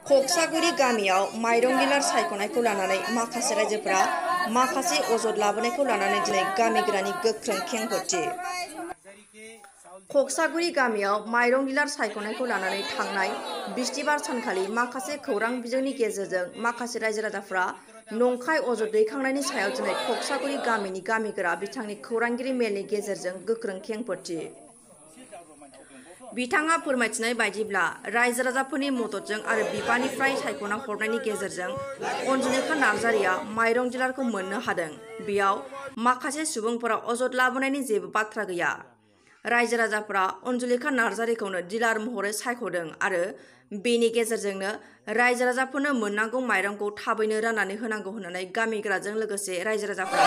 खक्सागुरि गामियाव माइरं डिलार सायख'नायखौ लानानै माखासे रायजोफोरा माखासे अजद लाबोनायखौ लानानै दिनै गामिगोरानि गोख्रों खेंफोरथि। खक्सागुरि गामियाव माइरं डिलार सायख'नायखौ लानानै थांनाय बिस्थिबार सानखालि माखासे खौरां बिजोंनि गेजेरजों माखासे रायजो राजाफोरा नंखाय अजद दैखांनायनि सायाव दिनै खक्सागुरि गामिनि गामिगोरा बिथांनि खौरांगिरि मेलनि गेजेरजों गोख्रों खेंफोरथि। बिथाङा फोरमायथिनाय बायदिब्ला रायजो राजाफोरनि मददजों आरो बिफानिफ्राय सायख'ना हरनायनि गेजेरजों अनजुलिखा नार्जारिया माइरं डिलारखौ मोननो हादों। बेयाव माखासे सुबुंफोरा अजद लाबोनायनि जेबो बाथ्रा गैया। रायजो राजाफोरा अनजुलिखा नार्जारिखौनो डिलार महरै सायख'दों आरो बेनि गेजेरजोंनो रायजो राजाफोरनो मोननांगौ माइरंखौ थाबैनो राननानै होनांगौ होननानै गामिगोराजों लोगोसे रायजो राजाफोरा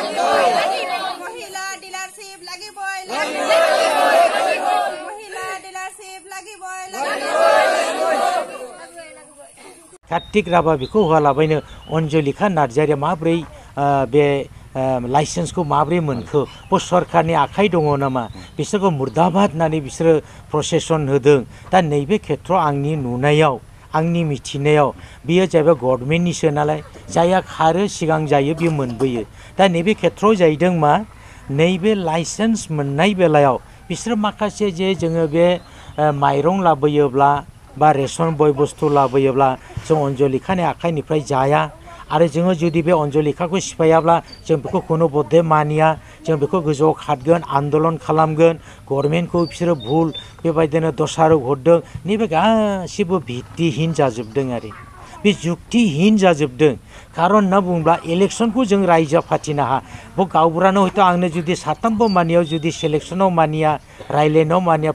कार्तिक राभा बेखौ होआलाबायनो अनजुलिखा नार्जारिया माब्रै बे लाइसेन्सखौ माब्रै मोनखो सरकारनि आखाइ दङ नामा बिसोरखौ मुर्दाबाद होननानै बिसोरो प्रसेसन होदों। दा नैबे खेथ्रआव आंनि नुनायाव आंनि मिथिनायाव बियो जाहैबाय गभर्नमेन्टनिसो नालाय जायहा खारो सिगां जायो बियो मोनबोयो। दा नैबे खेथ्रआव जाहैदों मा नैबे लाइसेन्स मोननाय बेलायाव बिसोरो माखासे जे जोङो बे माइरं लाबोयोब्ला बा रेशन बय बुस्थु लाबोयोब्ला जों अनजुलिखानि आखाइनिफ्राय जाया आरो जोङो जुदि बे अनजुलिखाखौ सिफायाब्ला जों बेखौ खुनु बद्धे मानिया जों बेखौ गोजौआव खारगोन आन्दलन खालामगोन गभर्नमेन्टखौ बिसोरो भुल बेबायदिनो दस्रारोब हरदों नैबे गासिबो भित्तिहीन जाजोबदों आरो बे जुक्तिहीन जाजोबदों। खारन होनना बुङोब्ला इलेक्सनखौ जों रायजोआ फाथिनो हा बे गावबुरानो हयथ' आंनो जुदि साथामबो मानियाव जुदि सेलेक्सनाव मानिया रायलायनायाव मानिया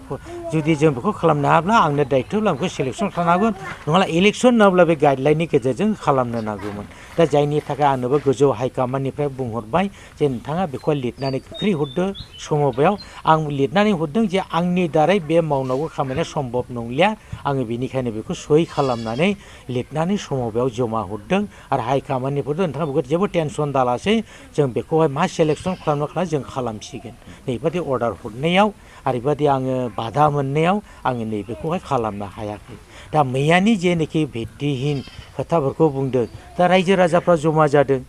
जुदि जों बेखौ खालामनो हाब्ला आंनो दायित्वब्ला बेखौ सेलेक्सन खालामनांगोन नङाब्ला इलेक्सन होनाब्ला बे गाइडलाइननि गेजेरजों खालामनो नांगौमोन। दा जायनि थाखाय आंनोबो गोजौ हाइकामान्डनिफ्राय बुंहरबाय जे नोंथाङा बेखौ लिरनानै खोख्लैहरदो समबायाव आं लिरनानै हरदों जे आंनि दारै बे मावनांगौ खामानिया सम्भब नंलिया आङो बेनिखायनो बेखौ सहि खालामनानै लिरनानै समबायाव जमा हरदों आरो हाइकामान्डनिफ्राय नोंथाङा बेखौ जेबो टेनसन दालासै जों बेखौहाय मा सेलेक्सन खालामनो जों खालामसिगोन नैबादि अर्डार हरनायाव आरो बेबादि आङो बाधा मोननायाव आङो नैबेखौहाय खालामनो हायाखै। दा मैयानि जेनोखि भित्तिहीन खोथाफोरखौ बुंदों दा रायजो राजाफ्रा जमा जादों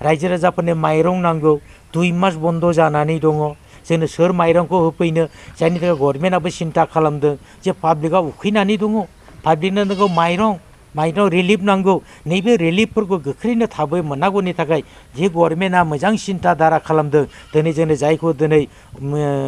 रायजो राजाफोरनो माइरं नांगौ 2 मास बन्द जानानै दङ जोंनो सोर माइरंखौ होफैनो जायनि थाखाय गभर्नमेन्टआबो सिन्था खालामदों जे पाब्लिकआ उखैनानै दङ पाब्लिकनो नांगौ माइरं रिलिफ नांगौ नैबे रिलिफफोरखौ गोख्रैनो थाबै मोननांगौनि थाखाय जे गभर्नमेन्टआ मोजां सिन्था धारा खालामदों दिनै जोंनो जायखौ दिनै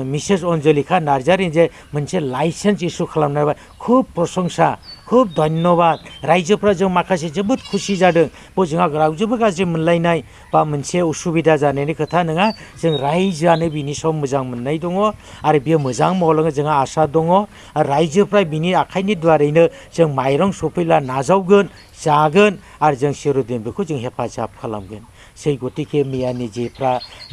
मिसेस अनजुलिखा नार्जारिनि जे मोनसे लाइसेन्स इसु खालामनाय खुब प्रशंसा खुब धन्यबाद रायजोफ्रा जों माखासे जोबोद खुसि जादों जोंहा रावजोंबो गाज्रि मोनलायनाय बा मोनसे उसुबिदा जानायनि खोथा नङा जों रायजोआनो बिनि सायाव मोजां मोननाय दङ आरो बियो मोजां मावलाङो जोंहा आसा दङ आरो रायजोफ्रा बिनि आखाइनि दुवारैनो जों माइरं सफैब्ला नाजावगोन जागोन आरो जों चिरदिन बेखौ जों हेफाजाब खालामगोन। সেই गतिके मैयानि जेफ्रा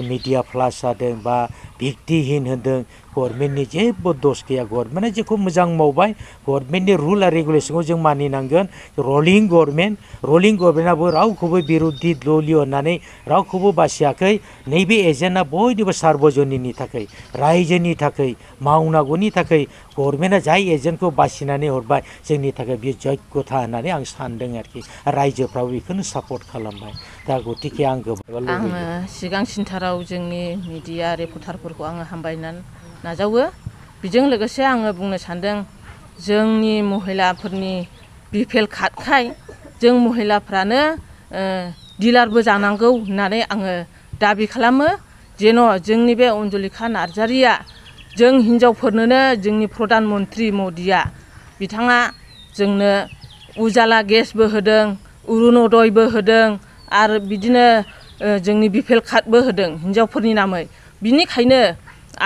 मिडिया फ्लास जादों बा भित्तिहीन होदों गभर्नमेन्टनि जेबो दस गैया गभर्नमेन्टआ जेखौ मोजां मावबाय गभर्नमेन्टनि रुल आरो रेगुलेसनखौ जों मानिनांगोन। रलिं गभर्नमेन्टआबो रावखौबो बिरुद्धि दलिय होननानै रावखौबो बासियाखै नैबे एजेन्टआ बयनिबो सार्वजनिकनि थाखाय रायजोनि थाखाय मावनांगौनि थाखाय गभर्नमेन्टआ जाय एजेन्टखौ बासिनानै हरबाय जोंनि थाखाय बे जग्यथा होननानै आं सानदों आरोखि रायजोफ्राबो बेखौनो सापर्ट खालामबाय। दा गतिके आङो सिगांसिनथाराव जोंनि मिडिया रिपर्टारफोरखौ आङो हामबायनानै नाजावो बेजों लोगोसे आङो बुंनो सानदों जोंनि महिलाफोरनि बिपिएल कार्डखाय जों महिलाफ्रानो डिलारबो जानांगौ होननानै आङो दाबि खालामो जेन' जोंनि बे अनजुलिखा नार्जारिया जों हिनजावफोरनोनो जोंनि प्रधान मन्त्रि मदिया बिथाङा जोंनो उजाला गेसबो होदों अरुनदयबो होदों आरो बिदिनो जोंनि बिपिएल कार्डबो होदों हिनजावफोरनि नामै बिनिखायनो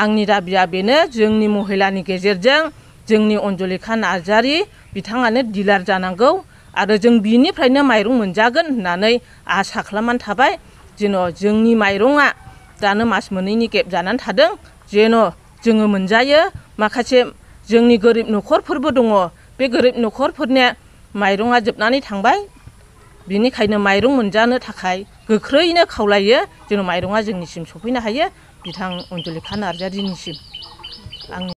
आंनि दाबिया बेनो जोंनि महिलानि गेजेरजों जोंनि अनजुलिखा नार्जारि बिथाङानो डिलार जानांगौ आरो जों बिनिफ्रायनो माइरं मोनजागोन होननानै आसा खालामनानै थाबाय जेन' जोंनि माइरङा दानो मास मोननैनि गेप जानानै थादों जेन' जोङो मोनजायो माखासे जोंनि गोरिब न'खरफोरबो दङ बे गोरिब न'खरफोरनिया माइरङा जोबनानै थांबाय बिनिखायनो माइरं मोनजानो थाखाय गोख्रैनो खावलायो जेन' माइरङा जोंनिसिम सफैनो हायो बिथां अनजुलिखा नार्जारिनिसिम आं